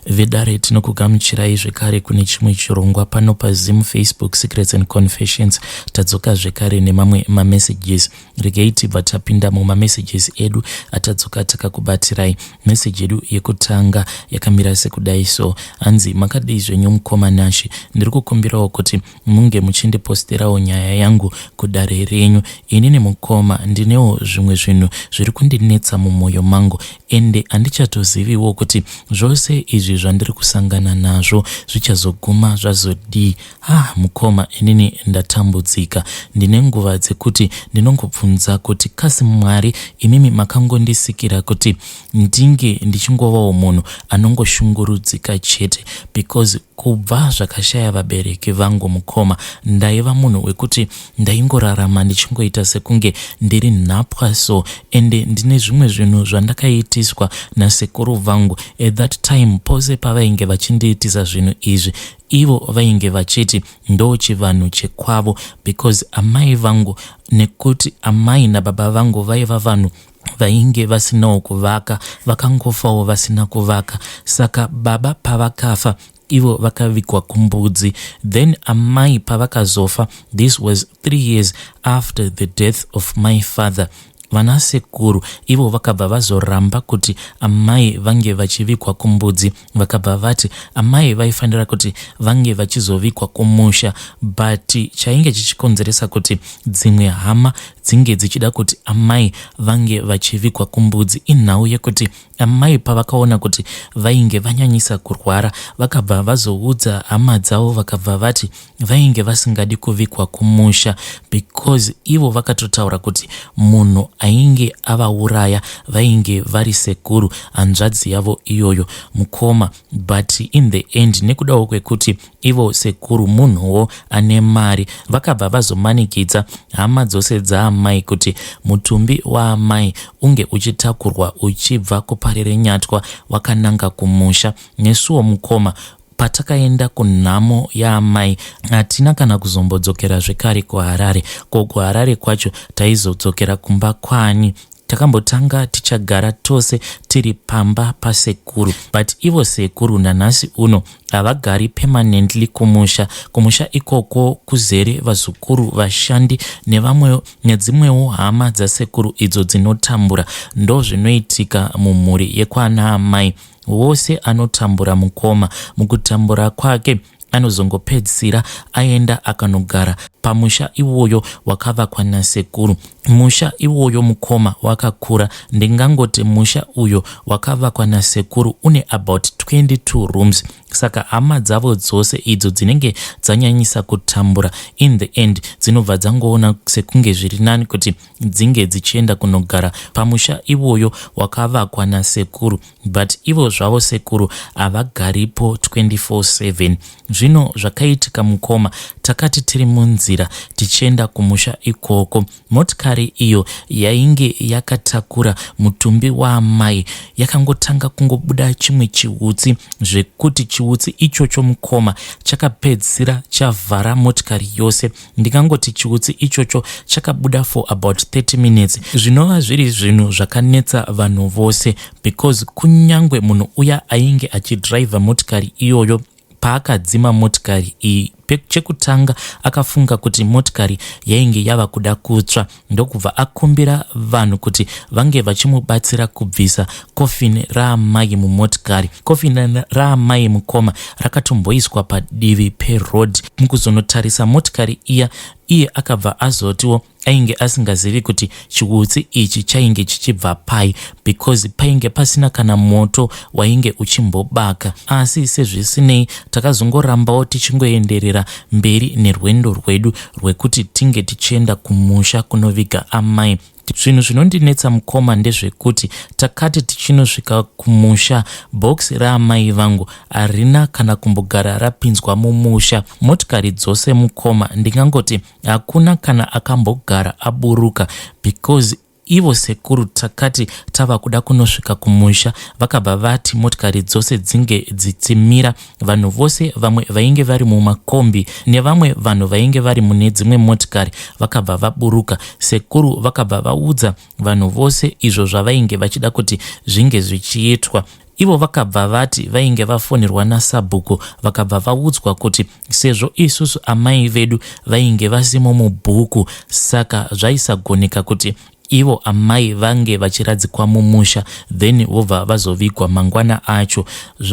Vedare tinokugamuchirai zvekare kune chimwe chirongwa pano paZim Facebook Secrets and Confessions. Tadzoka zvekare nemamwe mamessages. Regai tibva tapinda mumamessages edu atadzoka takakubatirai. Message yedu yekutanga yakamira sekudai so. Hanzi makadii zvenyu mukoma Nashe. Ndiri kukumbirawo kuti munge muchindiposterawo nyaya yangu kudare renyu. Inini mukoma ndinewo zvimwe zvinhu zviri kundinetsa mumwoyo mangu ende handichatoziviwo kuti zvose izvi zvandiri kusangana nazvo zvichazoguma zvazodii. Ah mukoma inini ndatambudzika. Ndine nguva dzekuti ndinongobvunza kuti kasi Mwari imimi makangondisikira kuti ndinge ndichingovawo munhu anongoshungurudzika chete because Kubva zvakashaya vabereki vangu mukoma ndaiva munhu wekuti ndaingorarama ndichingoita sekunge ndiri nhapwa so ende ndine zvimwe zvinhu zvandakaitiswa nasekuru vangu at that time pose pavainge vachindiitisa zvinhu izvi ivo vainge vachiti ndo chivanhu chekwavo because amai vangu nekuti amai nababa vangu vaiva vanhu vainge vasinawo kuvaka vakangofawo vasina kuvaka saka baba pavakafa ivo vakavigwa kumbudzi then amai pavakazofa this was three years after the death of my father vana sekuru ivo vakabva vazoramba kuti amai vange vachivigwa kumbudzi vakabva vati amai vaifanira kuti vange vachizovigwa kumusha but chainge chichikonzeresa kuti dzimwe hama dzinge dzichida kuti amai vange vachivigwa kumbudzi inhau yekuti amai pavakaona kuti vainge vanyanyisa kurwara vakabva vazoudza hama dzavo vakabva vati vainge vasingadi kuvigwa kumusha because ivo vakatotaura kuti munhu ainge avauraya vainge vari sekuru hanzvadzi yavo iyoyo mukoma but in the end nekudawo kwekuti ivo sekuru munhuwo ane mari vakabva vazomanikidza hama dzose dzaamai kuti mutumbi waamai unge uchitakurwa uchibva kuParirenyatwa wakananga kumusha nesuwo mukoma patakaenda kunhamo yaamai hatina kana kuzombodzokera zvekare kuHarare ko kuHarare kwacho taizodzokera kumba kwani takambotanga tichagara tose tiri pamba pasekuru but ivo sekuru nanhasi uno havagari permanently kumusha kumusha ikoko kuzere vazukuru vashandi nevamwe nedzimwewo hama dzasekuru idzo dzinotambura ndozvinoitika mumhuri yekwana amai wose anotambura mukoma mukutambura kwake anozongopedzisira aenda akanogara pamusha iwoyo wakavakwa nasekuru. Musha iwoyo mukoma wakakura, ndingangoti musha uyo wakavakwa nasekuru une about 22 rooms. Saka hama dzavo dzose idzo dzinenge dzanyanyisa kutambura in the end dzinobva dzangoona sekunge zviri nani kuti dzinge dzichienda kunogara pamusha iwoyo wakavakwa nasekuru but ivo zvavo sekuru havagaripo 24/7 zvino zvakaitika mukoma takati tiri munzira tichienda kumusha ikoko motikari iyo yainge yakatakura mutumbi waamai yakangotanga kungobuda chimwe chiutsi zvekuti chiutsi ichocho mukoma chakapedzisira chavhara motikari yose Ndingangoti chiutsi ichocho chakabuda for about 30 minutes zvinova zviri zvinhu zvakanetsa vanhu vose because kunyangwe munhu uya ainge achidriver motikari iyoyo paakadzima motikari iyi chekutanga akafunga kuti motikari yainge yava kuda kutsva ndokubva akumbira vanhu kuti vange vachimubatsira kubvisa kofini raamai mumotikari. Kofini raamai mukoma rakatomboiswa padivi peroad. Mukuzonotarisa motikari iya, iye akabva azotiwo ainge asingazivi kuti chiutsi ichi chainge chichibva pai because painge pasina kana moto wainge uchimbobaka. Asi sezvisinei takazongorambawo tichingoenderera mberi nerwendo rwedu rwekuti tinge tichienda kumusha kunoviga amai. Zvinhu zvinondinetsa mukoma ndezvekuti takati tichinosvika kumusha box raamai vangu harina kana kumbogara rapinzwa mumusha. Motikari dzose mukoma ndingangoti hakuna kana akambogara aburuka because Ivo sekuru takati tava kuda kunosvika kumusha vakabva vati motikari dzose dzinge dzichimira. Vanhu vose vamwe vainge vari mumakombi nevamwe vanhu vainge vari mune dzimwe motikari vakabva vaburuka. Sekuru vakabva vaudza vanhu vose izvo zvavainge vachida kuti zvinge zvichiitwa. Ivo vakabva vati vainge vafonerwa nasabhuku vakabva vaudzwa kuti sezvo isusu amai vedu vainge vasimo mubhuku saka zvaisagoneka kuti ivo amai vange vachiradzikwa mumusha then vobva vazovigwa mangwana acho.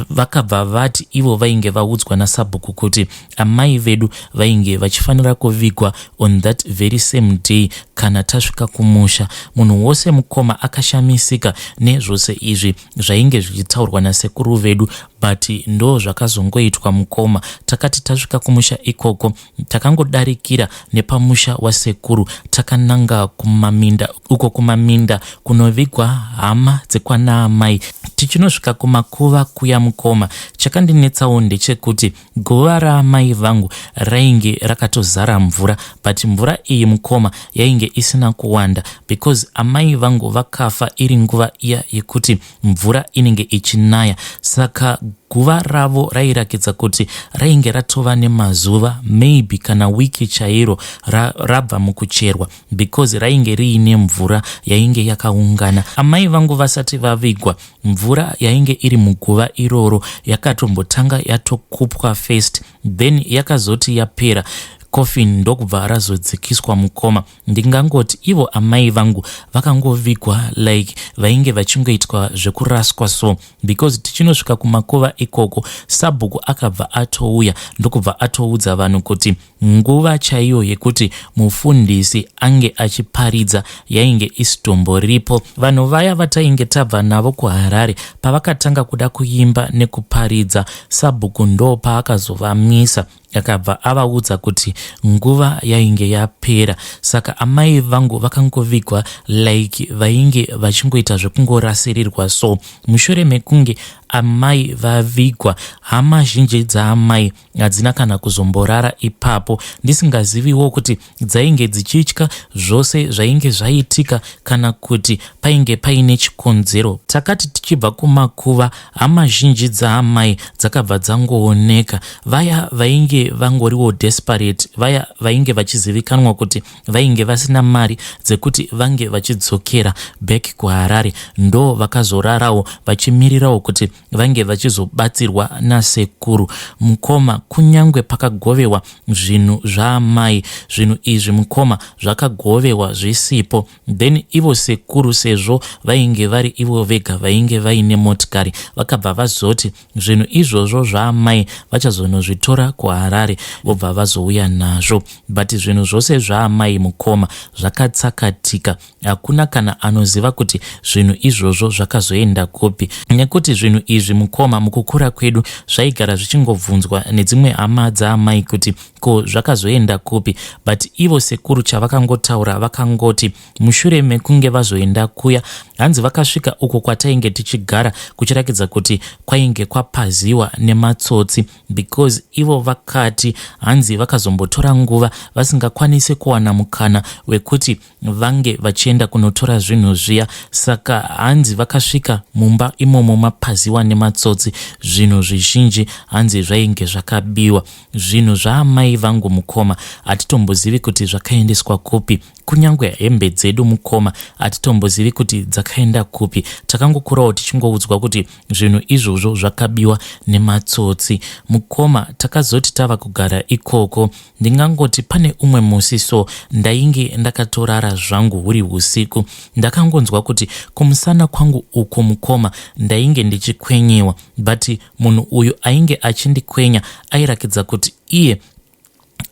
Vakabva vati ivo vainge vaudzwa nasabhuku kuti amai vedu vainge vachifanira kuvigwa on that very same day kana tasvika kumusha. Munhu wose mukoma akashamisika nezvose izvi zvainge zvichitaurwa nasekuru vedu but ndo zvakazongoitwa mukoma. Takati tasvika kumusha ikoko takangodarikira nepamusha wasekuru takananga kumaminda uko kumaminda kunovigwa hama dzekwana amai. Tichinosvika kumakuva kuya mukoma, chakandinetsawo ndechekuti guva raamai vangu rainge rakatozara mvura, but mvura iyi mukoma yainge isina kuwanda because amai vangu vakafa iri nguva iya yekuti mvura inenge ichinaya. Saka guva ravo rairakidza kuti rainge ratova nemazuva, maybe kana wiki chairo rabva mukucherwa, because rainge riine mvura yainge yakaungana. Amai vangu vasati vavigwa, mvura yainge iri muguva iroro yakatombotanga yatokupwa first, then yakazoti yapera, coffin ndokubva razodzikiswa mukoma. Ndingangoti ivo amai vangu vakangovigwa like vainge vachingoitwa zvekuraswa so, because tichinosvika kumakuva ikoko sabhuku akabva atouya ndokubva atoudza vanhu kuti nguva chaiyo yekuti mufundisi ange achiparidza yainge isitomboripo. Vanhu vaya vatainge tabva navo kuHarare pavakatanga kuda kuimba nekuparidza, sabhuku ndo paakazovamisa, akabva avaudza kuti nguva yainge yapera. Saka amai vangu vakangovigwa like vainge vachingoita zvekungorasirirwa so. Mushure mekunge amai vavigwa, hama zhinji dzaamai hadzina kana kuzomborara ipapo, ndisingaziviwo kuti dzainge dzichitya zvose zvainge zvaitika kana kuti painge paine chikonzero. Takati tichibva kumakuva, hama zhinji dzaamai dzakabva dzangooneka. Vaya vainge vangoriwo desperate, vaya vainge vachizivikanwa kuti vainge vasina mari dzekuti vange vachidzokera back kuHarare, ndo vakazorarawo vachimirirawo kuti vange vachizobatsirwa nasekuru. Mukoma, kunyange pakagovewa zvinhu zvaamai, zvinhu izvi mukoma zvakagovewa zvisipo. Then ivo sekuru, sezvo vainge vari ivo vega vainge vaine motikari, vakabva vazoti zvinhu izvozvo zvaamai vachazonozvitora kuHarare vobva vazouya nazvo. But zvinhu zvose zvaamai mukoma zvakatsakatika. Hakuna kana anoziva kuti zvinhu izvozvo zvakazoenda kupi, nekuti zvinhu izvi mukoma, mukukura kwedu zvaigara zvichingobvunzwa nedzimwe hama dzaamai kuti ko zvakazoenda kupi. But ivo sekuru chavakangotaura, vakangoti mushure mekunge vazoenda kuya, hanzi vakasvika uko kwatainge tichigara kuchirakidza kuti kwainge kwapaziwa nematsotsi, because ivo vakati hanzi vakazombotora nguva vasingakwanisi kuwana mukana wekuti vange vachienda kunotora zvinhu zviya. Saka hanzi vakasvika mumba imomo mapaziwa nematsotsi, zvinhu zvizhinji hanzi zvainge zvakabiwa. Zvinhu zvaamai vangu mukoma hatitombozivi kuti zvakaendeswa kupi. Kunyange hembe dzedu mukoma hatitombozivi kuti dzakaenda kupi. Takangokurawo tichingoudzwa kuti zvinhu izvozvo zvakabiwa nematsotsi. Mukoma, takazoti tava kugara ikoko, ndingangoti pane umwe musi so, ndainge ndakatorara zvangu huri usiku, ndakangonzwa kuti kumusana kwangu uku mukoma ndainge ndichikwenyewa. But munhu uyu ainge achindikwenya airakidza kuti iye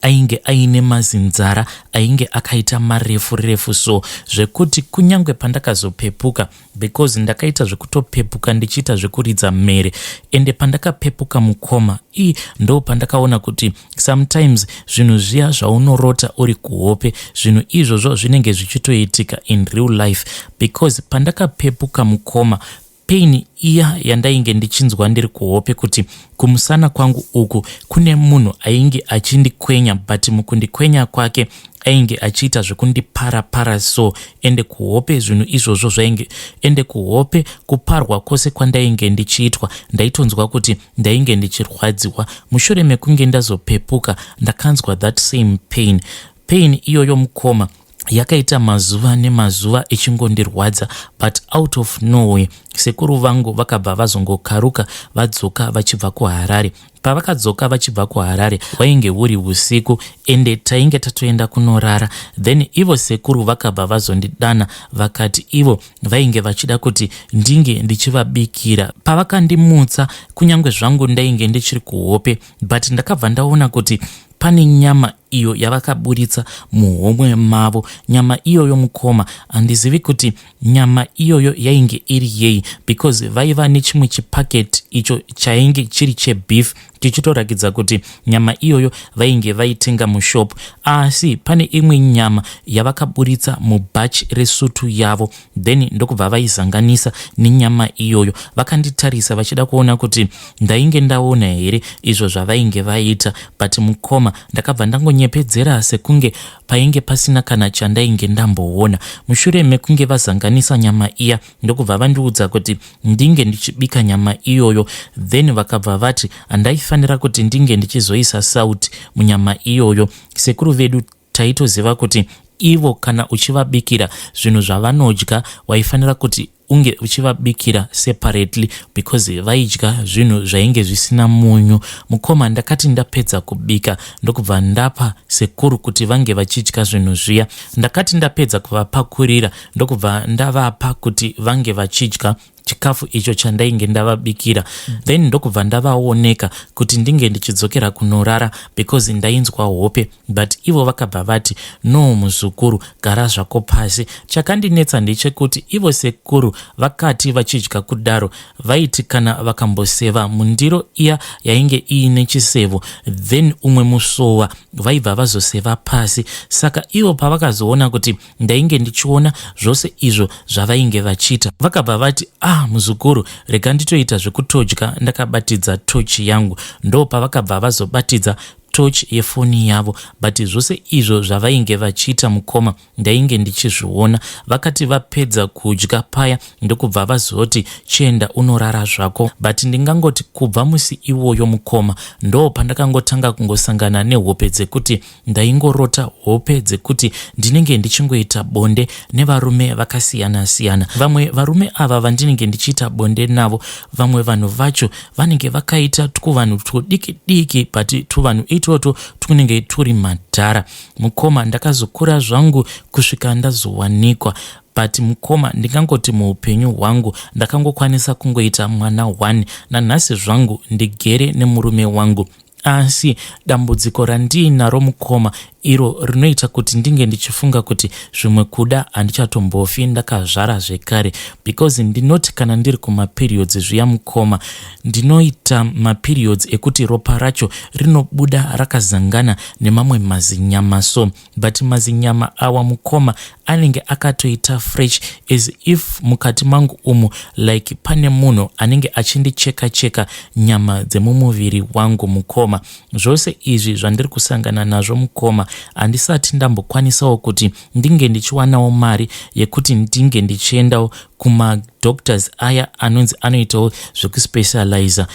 ainge aine mazinzara ainge akaita marefu refu so, zvekuti kunyange pandakazopepuka, because ndakaita zvekutopepuka ndichiita zvekuridza mhere, ende pandakapepuka mukoma, i ndo pandakaona kuti sometimes zvinhu zviya zvaunorota uri kuhope, zvinhu izvozvo zvinenge zvichitoitika in real life, because pandakapepuka mukoma, pain iya yandainge ndichinzwa ndiri kuhope kuti kumusana kwangu uku kune munhu ainge achindikwenya, but mukundikwenya kwake ainge achiita zvekundipara-para so, ende kuhope zvinhu izvozvo zvainge, ende kuhope kuparwa kwose kwandainge ndichiitwa ndaitonzwa kuti ndainge ndichirwadziwa. Mushure mekunge ndazopepuka, ndakanzwa that same pain. Pain iyoyo mukoma. Yakaita mazuva nemazuva ichingondirwadza, but out of nowhere sekuru vangu vakabva vazongokaruka vadzoka vachibva kuHarare. Pavakadzoka vachibva kuHarare hwainge huri usiku, ende tainge tatoenda kunorara. Then ivo sekuru vakabva vazondidana, vakati ivo vainge vachida kuti ndinge ndichivabikira. Pavakandimutsa, kunyange zvangu ndainge ndichiri kuhope, but ndakabva ndaona kuti pane nyama iyo yavakaburitsa muhomwe mavo. Nyama iyoyo mukoma, handizivi kuti nyama iyoyo yainge iri yei, because vaiva nechimwe chipaketi icho chainge chiri chebeef, chichitorakidza kuti nyama iyoyo vainge vaitenga mushop. Asi pane imwe nyama yavakaburitsa mubhachi resutu yavo, then ndokubva vaizanganisa nenyama iyoyo. Vakanditarisa vachida kuona kuti ndainge ndaona here izvo zvavainge vaita, but mukoma, ndakabva ndangonyepedzera sekunge painge pasina kana chandainge ndamboona. Mushure mekunge vazanganisa nyama iya, ndokubva vandiudza kuti ndinge ndichibika nyama iyoyo. Then vakabva vati handaifanira kuti ndinge ndichizoisa sauti munyama iyoyo. Sekuru vedu taitoziva kuti ivo kana uchivabikira zvinhu zvavanodya, waifanira kuti unge uchivabikira separately, because vaidya zvinhu zvainge zvisina munyu. Mukoma, ndakati ndapedza kubika, ndokubva ndapa sekuru kuti vange vachidya zvinhu zviya. Ndakati ndapedza kuvapakurira, ndokubva ndavapa kuti vange vachidya chikafu icho chandainge ndavabikira. Then ndokubva ndavaoneka kuti ndinge ndichidzokera kunorara, because ndainzwa hope, but ivo vakabva vati, "No, muzukuru, gara zvako pasi." Chakandinetsa ndechekuti ivo sekuru vakati vachidya kudaro, vaiti kana vakamboseva mundiro iya yainge iine chisevo, then umwe musowa vaibva vazoseva pasi. Saka ivo pavakazoona kuti ndainge ndichiona zvose izvo zvavainge vachiita, vakabva vati, "Ah, muzukuru, rega nditoita zvekutodya ndakabatidza tochi yangu." Ndo pavakabva vazobatidza tochi yefoni yavo, but zvose izvo zvavainge vachiita mukoma, ndainge ndichizviona. Vakati vapedza kudya paya, ndokubva vazoti, "Chienda unorara zvako." But ndingangoti kubva musi iwoyo mukoma, ndo pandakangotanga kungosangana nehope dzekuti ndaingorota hope dzekuti ndinenge ndichingoita bonde nevarume vakasiyana-siyana. Vamwe varume ava vandinenge ndichiita bonde navo, vamwe vanhu vacho vanenge vakaita twuvanhu twudiki diki, but twuvanhu itwotwo twunenge turi madhara. Mukoma, ndakazokura zvangu kusvika ndazowanikwa, but mukoma, ndingangoti muupenyu hwangu ndakangokwanisa kungoita mwana 1. Nanhasi zvangu ndigere nemurume wangu, asi dambudziko randiinaro mukoma, iro rinoita kuti ndinge ndichifunga kuti zvimwe kuda handichatombofi ndakazvara zvekare, because ndinoti kana ndiri kumaperiods zviya mukoma, ndinoita maperiods ekuti ropa racho rinobuda rakazangana nemamwe mazinyama so. But mazinyama awa mukoma, anenge akatoita fresh, as if mukati mangu umu like pane munhu anenge achindicheka cheka nyama dzemumuviri wangu. Mukoma, zvose izvi zvandiri kusangana nazvo mukoma, handisati ndambokwanisawo kuti ndinge ndichiwanawo mari yekuti ndinge ndichiendawo kumadoctors aya anonzi anoitawo zvekuspecializa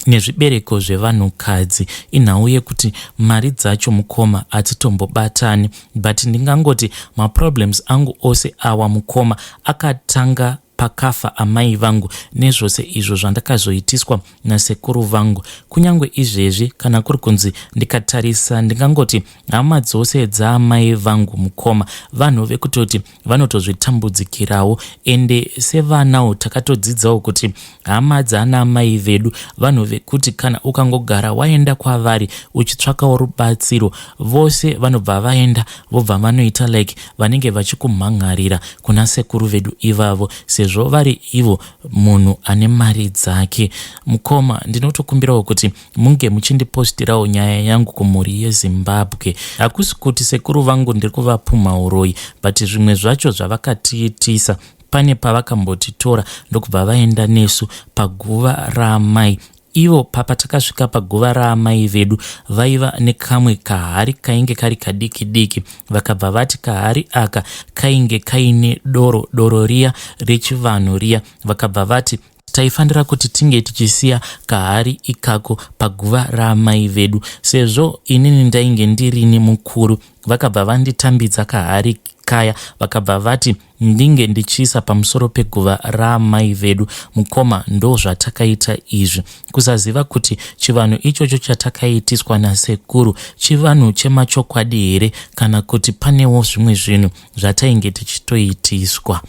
nezvibereko zvevanhukadzi. Inhau yekuti mari dzacho mukoma hatitombobatani. But ndingangoti maproblems angu ose awa mukoma akatanga pakafa amai vangu, nezvose izvo zvandakazoitiswa nasekuru vangu. Kunyange izvezvi kana kuri kunzi ndikatarisa, ndingangoti hama dzose dzaamai vangu mukoma, vanhu vekutoti vanotozvitambudzikirawo. Ende sevanawo takatodzidzawo kuti hama dzaana mai vedu vanhu vekuti kana ukangogara waenda kwavari uchitsvakawo rubatsiro, vose vanobva vaenda, vobva vanoita like vanenge vachikumhangarira kuna sekuru vedu ivavo, sezvo vari ivo munhu ane mari dzake. Mukoma, ndinotokumbirawo kuti munge muchindipostirawo nyaya yangu kumhuri yeZimbabwe. Hakusi kuti sekuru vangu ndiri kuvapumha uroyi, but zvimwe zvacho zvavakatiitisa, pane pavakambotitora ndokubva vaenda nesu paguva raamai ivo. Papatakasvika paguva raamai vedu, vaiva nekamwe kahari kainge kari kadiki diki. Vakabva vati kahari aka kainge kaine doro, doro riya rechivanhu riya. Vakabva vati Taifanira kuti tinge tichisiya kahari ikako paguva raamai vedu. Sezvo inini ndainge ndirini mukuru, vakabva vanditambidza kahari kaya vakabva vati ndinge ndichiisa pamusoro peguva raamai vedu. Mukoma, ndozvatakaita izvi. Kusaziva kuti chivanhu ichocho chatakaitiswa nasekuru chivanhu chemachokwadi here kana kuti panewo zvimwe zvinhu zvatainge tichitoitiswa.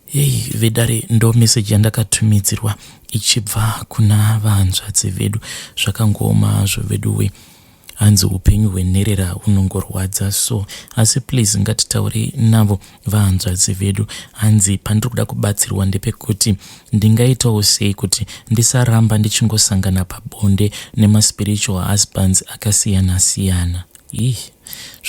Hey, vedare, ndo meseji yandakatumidzirwa ichibva kuna vahanzvadzi vedu. Zvakangooma hazvo veduwe. Hanzi upenyu hwenherera hunongorwadza so, asi please ngatitaurei navo vahanzvadzi vedu. Hanzi pandiri kuda kubatsirwa ndepekuti ndingaitawo sei kuti ndisaramba ndichingosangana pabonde nemaspiritual husbands akasiyana siyana. Ih,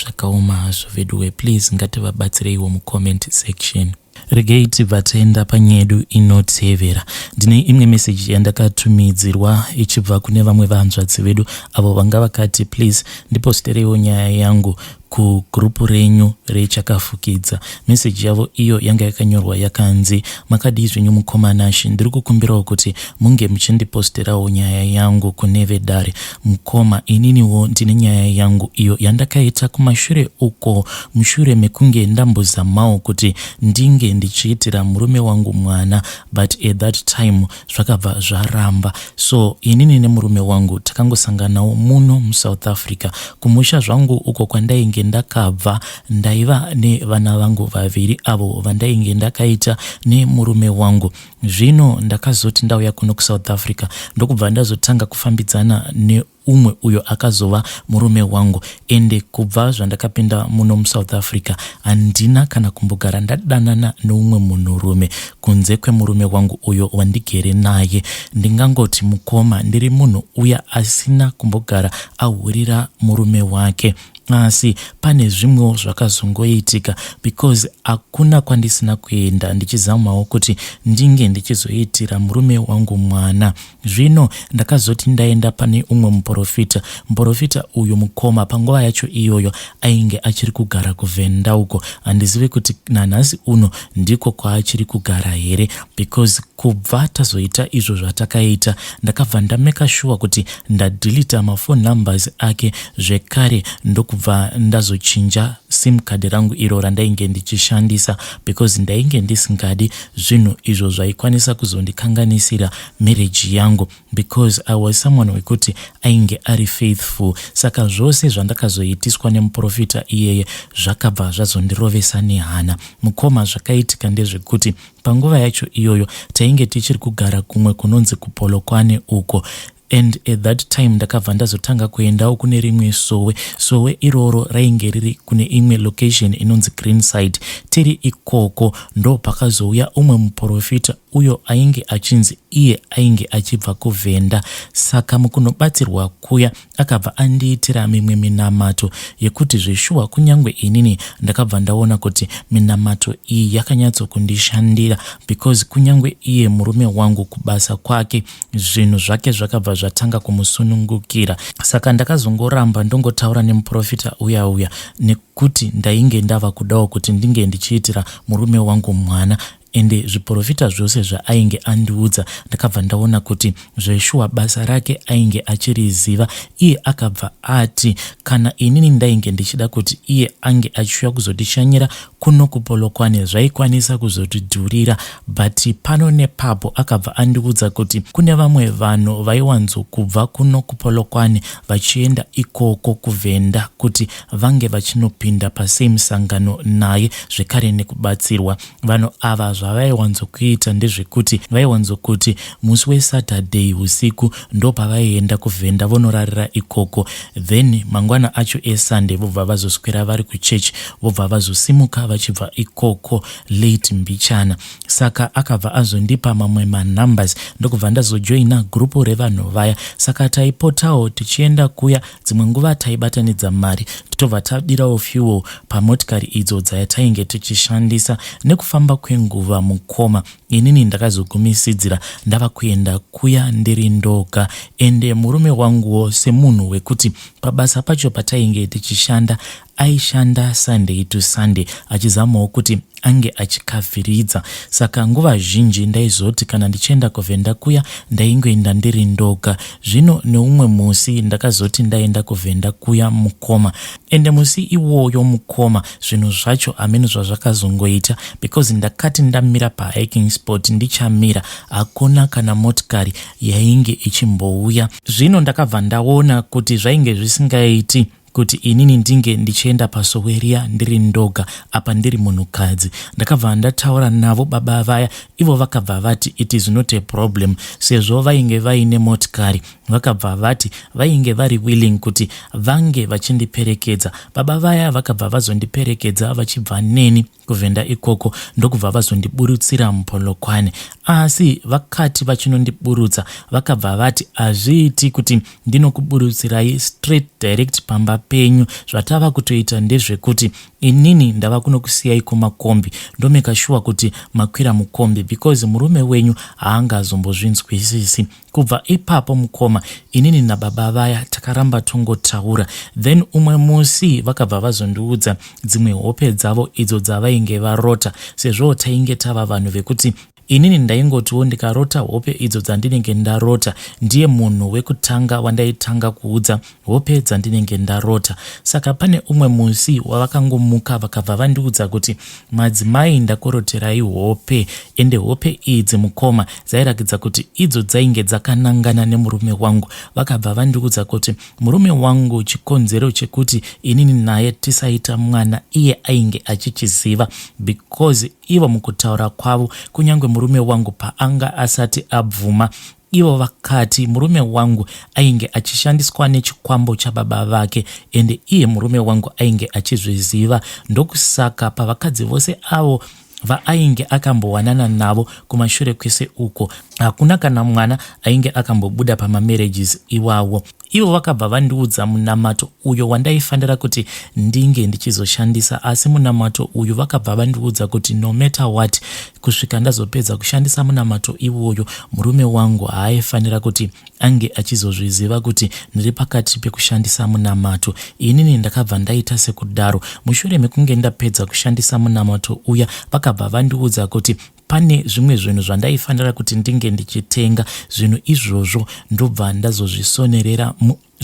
zvakaoma hazvo veduwe, please ngativabatsireiwo mucomment section. Regei tibva taenda panyedu inotevera. Ndine imwe meseji yandakatumidzirwa ichibva kune vamwe vahanzvadzi vedu avo vanga vakati please ndipostereiwo nyaya yangu kugrupu renyu rechakafukidza. Meseji yavo iyo yanga yakanyorwa yakanzi, makadii zvenyu mukoma Nashy, ndiri kukumbirawo kuti munge muchindiposterawo nyaya yangu kune vedare. Mukoma, ininiwo ndine nyaya yangu iyo yandakaita kumashure uko mushure mekunge ndambozamawo kuti ndinge ndichiitira murume wangu mwana, but at that time zvakabva zvaramba. So inini nemurume wangu takangosanganawo muno muSouth Africa. Kumusha zvangu uko kwandainge ndakabva ndaiva nevana vangu vaviri avo vandainge ndakaita nemurume wangu. Zvino ndakazoti ndauya kuno kuSouth Africa ndokubva ndazotanga kufambidzana neumwe uyo akazova murume wangu, ende kubva zvandakapinda muno muSouth Africa handina kana kumbogara ndadanana neumwe munhurume kunze kwemurume wangu uyo wandigere naye. Ndingangoti mukoma, ndiri munhu uya asina kumbogara ahurira murume wake. Asi pane zvimwewo zvakazongoitika because hakuna kwandisina kuenda ndichizamawo kuti ndinge ndichizoitira murume wangu mwana. Zvino ndakazoti ndaenda pane umwe muporofita. Muporofita uyu mukoma, panguva yacho iyoyo ainge achiri kugara kuVhenda uko. Handizive kuti nanhasi uno ndiko kwaachiri kugara here, because kubva tazoita izvo zvatakaita ndakabva ndameka shuwa kuti ndadelita maphone numbers ake zvekare, ndokubva ndazochinja sim card rangu iro randainge ndichishandisa because ndainge ndisingadi zvinhu izvo zvaikwanisa kuzondikanganisira marriage yangu, because I was someone wekuti ainge ari faithful. Saka zvose zvandakazoitiswa nemuprofita iyeye zvakabva zvazondirovesa nehana. Mukoma, zvakaitika ndezvekuti panguva yacho iyoyo tainge tichiri kugara kumwe kunonzi kuPolokwane uko, and at that time ndakabva ndazotanga kuendawo kune rimwe sowe. Sowe iroro rainge riri kune imwe location inonzi Greenside. Tiri ikoko ndo pakazouya umwe muprofita uyo ainge achinzi iye ainge achibva kuVhenda. Saka mukunobatsirwa kuya akabva andiitira mimwe minamato yekuti zveshuwa kunyange inini ndakabva ndaona kuti minamato iyi yakanyatsokundishandira, because kunyange iye murume wangu kubasa kwake zvinhu zvake zvakabva zvatanga kumusunungukira. Saka ndakazongoramba ndongotaura nemuprofita uya uya nekuti ndainge ndava kudawo kuti ndinge ndichiitira murume wangu mwana, ende zviprofita zvose zvaainge andiudza ndakabva ndaona kuti zveshuwa basa rake ainge achiriziva. Iye akabva ati kana inini ndainge ndichida kuti iye ange achiuya kuzotishanyira kuno kuPolokwane zvaikwanisa kuzotidhurira, but pano nepapo akabva andiudza kuti kune vamwe vanhu vaiwanzokubva kuno kuPolokwane vachienda ikoko kuVhenda kuti vange vachinopinda pasame sangano naye zvekare nekubatsirwa. Vanhu ava zvavaiwanzokuita ndezvekuti vaiwanzokuti musi weSaturday usiku ndopavaienda kuVhenda vonorarira ikoko, then mangwana acho eSunday vobva vazoswera vari kuchechi, vobva vazosimuka vachibva ikoko late mbichana. Saka akabva azondipa mamwe manumbers ndokubva ndazojoina gurupu revanhu vaya. Saka taipotawo tichienda kuya, dzimwe nguva taibatanidza mari tobva tadirawo fuel pamotikari idzo dzatainge tichishandisa. Nekufamba kwenguva mukoma, inini ndakazogumisidzira ndava kuenda kuya ndiri ndoga, ende murume wanguwo semunhu wekuti pabasa pacho patainge tichishanda Aishanda Sunday to Sunday achizamawo kuti ange achikavhiridza. Saka nguva zhinji ndaizoti kana ndichienda kuvhenda kuya ndaingoenda ndiri ndoga. Zvino neumwe musi ndakazoti ndaenda kuvhenda kuya mukoma. Ende musi iwoyo mukoma zvinhu zvacho hameno zvazvakazongoita because ndakati ndamira pahiking spot ndichamira hakuna kana motikari yainge ichimbouya. Zvino ndakabva ndaona kuti zvainge zvisingaiti kuti inini ndinge ndichienda pasowe riya ndiri ndoga apa ndiri munhukadzi. Ndakabva ndataura navo baba vaya ivo vakabva vati it is not a problem sezvo vainge vaine motikari. Vakabva vati vainge vari willing kuti vange vachindiperekedza. Baba vaya vakabva vazondiperekedza vachibva neni kuvhenda ikoko ndokubva vazondiburutsira muPolokwane. Asi vakati vachinondiburutsa vakabva vati hazviiti kuti ndinokuburutsirai straight direct pamba penyu. Zvatava kutoita ndezvekuti inini ndava kunokusiyai kumakombi ndomeka shuwa kuti makwira mukombi because murume wenyu haangazombozvinzwisisi. Kubva ipapo mukoma inini nababa vaya takaramba tongotaura. Then umwe musi vakabva vazondiudza dzimwe hope dzavo idzo dzavainge varota sezvo tainge tava vanhu vekuti inini ndaingotiwo ndikarota hope idzo dzandinenge ndarota ndiye munhu wekutanga wandaitanga kuudza hope dzandinenge ndarota. Saka pane umwe musi wavakangomuka vakabva vandiudza kuti madzimai ndakoroterai hope ende hope idzi mukoma dzairakidza kuti idzo dzainge dzakanangana nemurume wangu. Vakabva vandiudza kuti murume wangu chikonzero chekuti inini naye tisaita mwana iye ainge achichiziva because ivo mukutaura kwavo kunyange murume wangu paanga asati abvuma ivo vakati murume wangu ainge achishandiswa nechikwambo chababa vake ende iye murume wangu ainge achizviziva ndokusaka pavakadzi vose avo vaainge akambowanana navo kumashure kwese uko hakuna kana mwana ainge akambobuda pamamarriages iwawo. Ivo vakabva vandiudza munamato uyo wandaifanira kuti ndinge ndichizoshandisa asi munamato uyu vakabva vandiudza kuti no matter what kusvika ndazopedza kushandisa munamato iwoyo murume wangu haaifanira kuti ange achizozviziva kuti ndiri pakati pekushandisa munamato. Inini ndakabva ndaita sekudaro. Mushure mekunge ndapedza kushandisa munamato uya vakabva vandiudza kuti pane zvimwe zvinhu zvandaifanira kuti ndinge ndichitenga. Zvinhu izvozvo ndobva ndazozvisonerera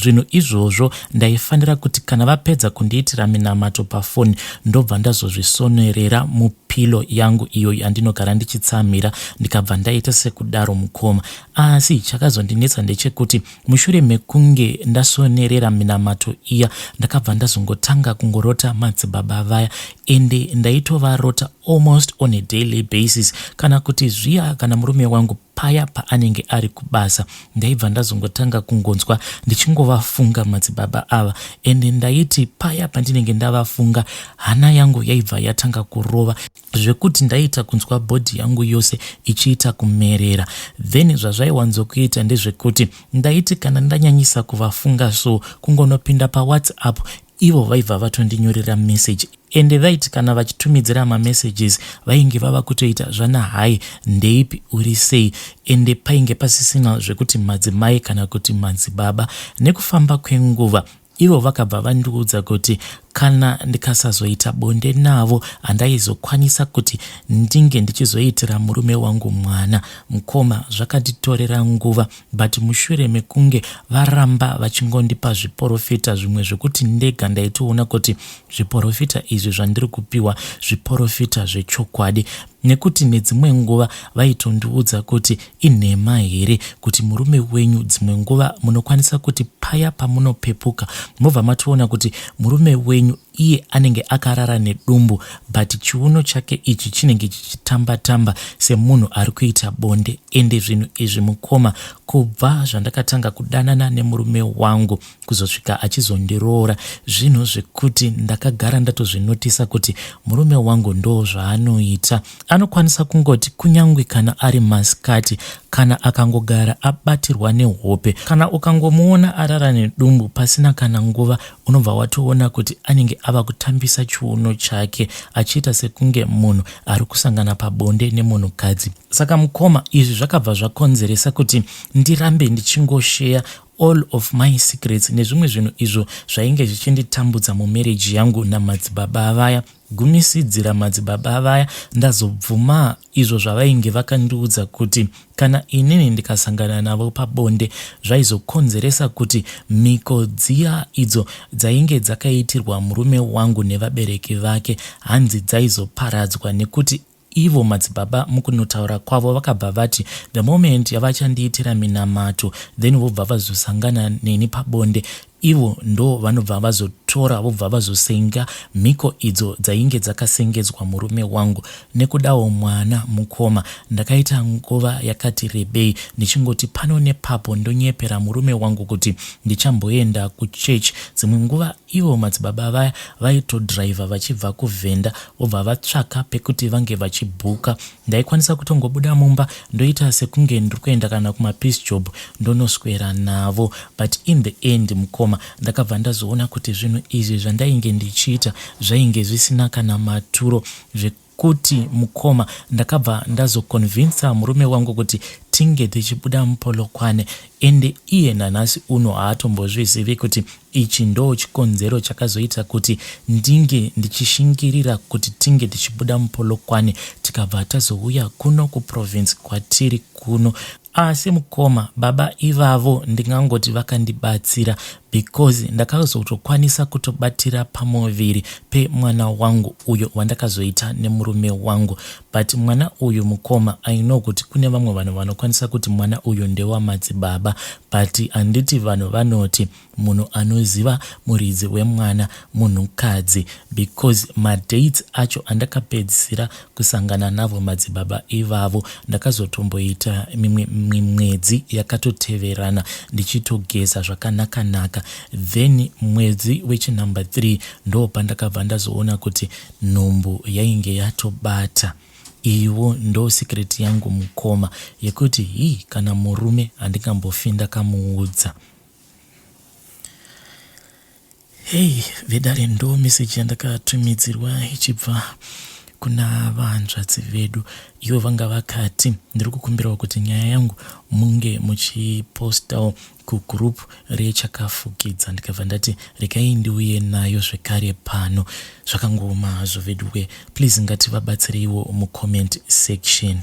zvinhu izvozvo ndaifanira kuti kana vapedza kundiitira minamato pafoni ndobva ndazozvisonerera mupilo yangu iyo yandinogara ndichitsamhira ndikabva ndaita sekudaro mukoma. Asi chakazondinetsa ndechekuti mushure mekunge ndasonerera minamato iya ndakabva ndazongotanga kungorota madzibaba vaya ende ndaitovarota almost on a daily basis kana kuti zviya kana murume wangu paya paanenge ari kubasa ndaibva ndazongotanga kungonzwa ndichingovafunga madzibaba ava ende ndaiti paya pandinenge ndavafunga hana yangu yaibva yatanga kurova zvekuti ndaiita kunzwa bhodhi yangu yose ichiita kumerera. Then zvazvaiwanzokuita ndezvekuti ndaiti kana ndanyanyisa kuvafunga so kungonopinda pawhatsapp ivo vaibva vatondinyorera message ende vaiti kana vachitumidzira mamessages vainge vava kutoita zvana hai ndeipi uri sei ende painge pasisina zvekuti madzimai kana kuti madzibaba. Nekufamba kwenguva ivo vakabva vandiudza kuti kana ndikasazoita bonde navo handaizokwanisa kuti ndinge ndichizoitira murume wangu mwana. Mukoma zvakanditorera nguva but mushure mekunge varamba vachingondipa zviporofita zvimwe zvekuti ndega ndaitoona kuti zviporofita izvi zvandiri kupiwa zviporofita zvechokwadi nekuti nedzimwe nguva vaitondiudza kuti inhema here kuti murume wenyu dzimwe nguva munokwanisa kuti paya pamunopepuka mobva matoona kuti murume wenyu iye anenge akarara nedumbu but chiuno chake ichi chinenge chichitamba tamba semunhu ari kuita bonde ende zvinhu izvi mukoma kubva zvandakatanga kudanana nemurume wangu kuzosvika achizondiroora zvinhu zvekuti ndakagara ndatozvinotisa kuti murume wangu ndo zvaanoita. Anokwanisa kungoti kunyange kana ari masikati kana akangogara abatirwa nehope kana ukangomuona arara nedumbu pasina kana nguva unobva watoona kuti anenge ava kutambisa chiuno chake achiita sekunge munhu ari kusangana pabonde nemunhukadzi. Saka mukoma izvi zvakabva zvakonzeresa kuti ndirambe ndichingosheya all of my secrets nezvimwe zvinhu izvo zvainge zvichinditambudza mumarriage yangu namadzibaba vaya. Gumisidzira madzibaba vaya ndazobvuma izvo zvavainge vakandiudza kuti kana inini ndikasangana navo pabonde zvaizokonzeresa kuti mhiko dziya idzo dzainge dzakaitirwa murume wangu nevabereki vake hanzi dzaizoparadzwa nekuti Ivo madzibaba mukunotaura kwavo vakabva vati the moment yavachandiitira minamato then vobva vazosangana neni pabonde ivo ndo vanobva vazotora vobva vazosenga mhiko idzo dzainge dzakasengedzwa murume wangu nekudawo mwana mukoma ndakaita nguva yakati rebei ndichingoti pano nepapo ndonyepera murume wangu kuti ndichamboenda kuchurch dzimwe nguva Ivo madzibaba vaya vaitodriver vachibva kuVhenda vobva vatsvaka pekuti vange vachibhuka. Ndaikwanisa kutongobuda mumba ndoita sekunge ndiri kuenda kana kumapiece job ndonoswera navo but in the end mukoma ndakabva ndazoona kuti zvinhu izvi zvandainge ndichiita zvainge zvisina kana maturo Kuti mukoma ndakabva ndazoconvincer murume wangu kuti tinge tichibuda muPolokwane ende iye nanhasi uno haatombozvizivi kuti ichi ndoo chikonzero chakazoita kuti ndinge ndichishingirira kuti tinge tichibuda muPolokwane tikabva tazouya kuno kuprovince kwatiri kuno. Asi mukoma baba ivavo ndingangoti vakandibatsira because ndakazotokwanisa kutobatira pamuviri pemwana wangu uyo wandakazoita nemurume wangu but mwana uyu mukoma I know kuti kune vamwe vanhu vanokwanisa kuti mwana uyu ndewamadzibaba but handiti vanhu vanoti munhu anoziva muridzi wemwana munhukadzi because madates acho andakapedzisira kusangana navo madzibaba ivavo ndakazotomboita mimwe mimwedzi yakatoteverana ndichitogeza zvakanakanaka then mwedzi wechinumber 3 ndopandakabva ndazoona kuti nhumbu yainge yatobata Iyiwo ndo secret yangu mukoma yekuti hii kana murume handingambofi ndakamuudza. Hey vedare ndo message yandakatumidzirwa ichibva kuna vahanzvadzi vedu ivo vanga vakati ndiri kukumbirawo kuti nyaya yangu munge muchipostawo kugroup rechakafukidza ndikabva ndati regai ndiuye nayo zvekare pano zvakangooma hazvo veduwe please ngativabatsireiwo mucomment section.